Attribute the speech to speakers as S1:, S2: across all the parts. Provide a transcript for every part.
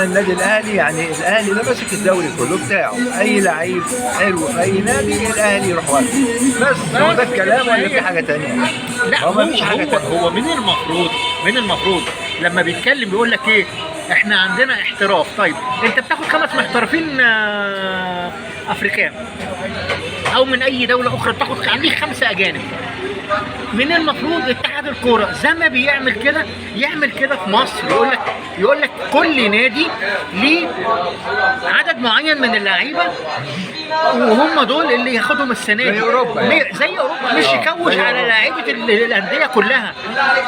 S1: النادي الاهلي، يعني الاهلي ده ماسك الدوري كله بتاعه، اي لعيب حلو في اي نادي الاهلي يروح واخده. بس هو ده
S2: بس
S1: الكلام
S2: كده.
S1: ولا
S2: هي
S1: في حاجة تانية؟
S2: لا،
S1: هو
S2: هو
S1: مفيش حاجة
S2: هو,
S1: تانية.
S2: هو من المفروض، من المفروض لما بيتكلم بيقول لك ايه؟ احنا عندنا احتراف. طيب انت بتاخد 5 محترفين افريكان او من اي دولة اخرى، بتاخد عندك 5 اجانب. من المفروض اتحاد الكورة زي ما بيعمل كده يعمل كده في مصر، يقول لك كل نادي ليه عدد معين من اللعيبة، وهم دول اللي ياخدهم السنة دي.
S1: زي أوروبا يعني.
S2: زي اوروبا، مش يكوش
S1: زي
S2: على
S1: أوروبا.
S2: لعيبة الاندية كلها،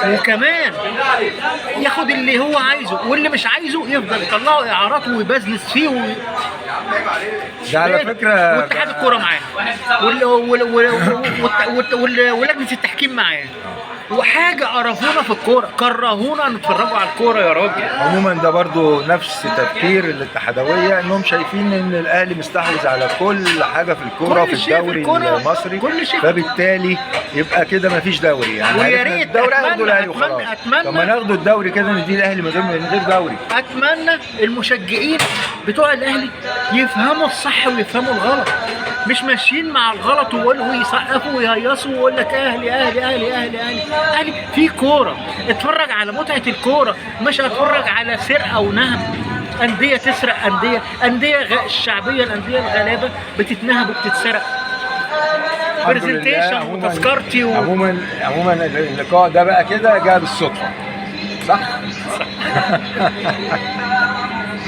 S2: وكمان ياخد اللي هو عايزه واللي مش عايزه يفضل يطلعه اعارات ويبزنس فيه
S1: ده على فكرة
S2: واتحاد الكورة معاه ولجنه التحكيم معاه، وحاجه قرفونا في الكورة، كرهونا نتفرجوا على الكورة يا راجل.
S1: عموما ده برضو نفس تفكير الاتحادويه، انهم شايفين ان الاهلي مستحوذ على كل حاجة في الكورة
S2: كل
S1: في
S2: شيء في
S1: الدوري
S2: الكرة،
S1: المصري،
S2: كل شيء.
S1: فبالتالي يبقى كده مفيش دوري يعني.
S2: ويا
S1: عرفنا
S2: ريت
S1: الدوري هياخدوا
S2: أتمنى-
S1: الاهلي
S2: أتمنى-
S1: وخلاص.
S2: أتمنى-
S1: طب ما ناخدوا الدوري كده نديه الاهلي من غير دوري.
S2: اتمنى المشجعين بتوع الاهلي يفهموا الصح ويفهموا الغلط، مش ماشيين مع الغلط ويقولوا ويسقفوا ويهيصوا ويقول لك اهلي اهلي اهلي اهلي اهلي اهلي. في كورة، اتفرج على متعه الكورة، مش هتفرج على سرقه ونهب. اندية تسرق اندية الشعبية، الاندية الغلابة بتتنهب وبتتسرق.
S1: الحمد لله.
S2: presentation وتذكرتي
S1: عموما اللقاء ده بقى كده جاء بالصدفة، صح؟